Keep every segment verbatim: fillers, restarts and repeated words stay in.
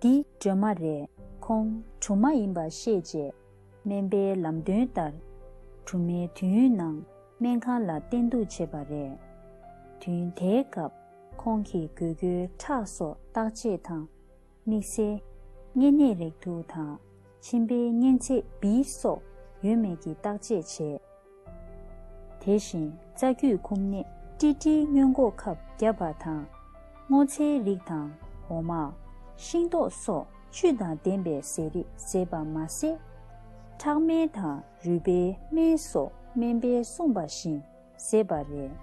འདི་སྒྲོལ་མ་རེད། ཁོང་གྲུབ་མ་ཡིན་པ་ཤེས་རྗེས། སྨན་པའི་ལམ་སྟོན་ལྟར། གྲུབ་མའི་དུས་ཡུན་ནང་སྨན་ཁང་ལ་གཏན་འདུག་བྱས་པ་རེད། དུས་ཡུན་དེའི་སྐབས་ཁོང་གིས་མགོ་སྐྱོའི་ཁྲག་སོགས་བརྟག་དཔྱད་དང་། དམིགས་བསལ་གཉན་ནད་རེག་དུག་དང་། མཆིན་པའི་གཉན་ཚད་བི་སོགས་ཡོད་མེད་ཀྱི་བརྟག་དཔྱད་བྱས། དེ་བཞིན་རྩ་རྒྱུས་ཁུངས་སྣེ་ཀྲི་ཀྲིའི་སྔོན་འགོག་ཁབ་བརྒྱབ་པ་དང་། སྔོ་ཚལ་རིགས་དང་འོ་མ། ཤིང་ཏོག་སོགས་བཅུད་དང་ལྡན་པའི་ཟས་རིགས་བཟས་པ་མ་ཟད། ཁྲག་སྨན་དང་རུས་པའི་སྨན་སོགས་སྨན་པས་གསུངས་པ་བཞིན་བཟས་པ་རེད།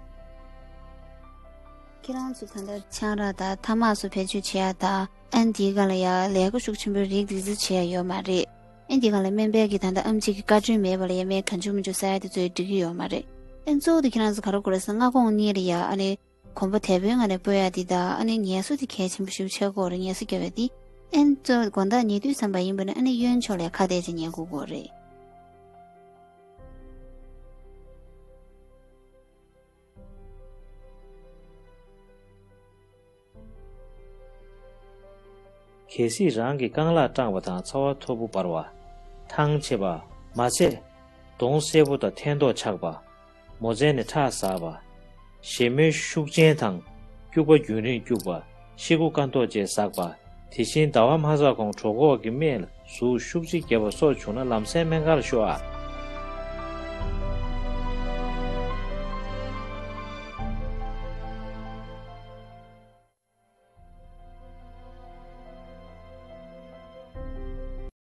ཁྱེད་རང་ཚོ་ད་ལྟ་ཆང་རག་དང་ཐ་མག་སོགས་བེད་སྤྱོད་བྱེད་ཡ་དང་། ཨན་དེའི་སྒང་ལ་ཡ་ལས་ཀ་ཤུགས་ཆེན་པོའི་རིགས་དེ་ཚོ་བྱེད་ཡ་ཡོད་མ་རེད། ཨན་དེའི་སྒང་ལ་སྨན་པས་ཀྱི་ད་ལྟ་ཨེམ་ཆི་གི་བཀའ་འཁྲོལ་མེད་པ་ལ་ཡ་སྨན་གང་བྱུང་མི་བྱུང་ཟ་ཡ་དེ་ཚོ་ཡ་འགྲིག་གི་ཡོད་མ་རེད། ཨན་གཙོ་བོ་དེ་ཁྱེད་རང་ཚོ་ག་རེ་དགོས་རེད་ཟེར་ན། སྔ་དགོང་གཉིད་ལ་ཡ་ཨ་ནི་གོམ་པ་དལ་པོའི་ངང་ནས་སྤོ་ཡ་དེ་དང་། ཨ་ནི་ངལ་གསོ་དེ་གལ་ཆེན་པོ་ཞིག་ཆགས་ཀྱི་ཡོད་རེད། ངལ་གསོ་རྒྱབ་ཡ་དེ། ཨན་གཙོ་བོ་དགོང་དག་ཉལ་དུས་ཙམ་པ་ཡིན་པ་ན་ཨ་ནི་གཡོན་ཕྱོགས་ལ་ཡ་ཁ་གཏད་བྱས་ཉལ་དགོས་ཀྱི་ཡོད་རེད། གལ་སྲིད་རང་གི་རྐང་ལག་སྐྲངས་པ་དང་ཚ་བ་མཐོ་པོ་འབར་བ། ཐང་ཆད་པ། མ་ཚད། གདོང་སེར་པོ་དང་ཐལ་མདོག་ཆགས་པ། མོ་མཚན་ནས་ཁྲག་ཟགས་པ། བཞེས་མོས་ཤུགས་ཅན་དང་། སྐྱུག་པ་རྒྱུན་རིང་སྐྱུག་པ། ཤི་ཁུ་དཀར་མདོག་བཅས་ཟགས་པ། དེ་བཞིན་ཟླ་བ་མ་ཚར་གོང་གྲོད་ཁོག་གི་རྨས་ལ་ཟུག་ཤུགས་ཆེ་བརྒྱབ་པ་སོགས་བྱུང་ན་ལམ་སེང་སྨན་ཁང་ལ་ཤོག་ཨ།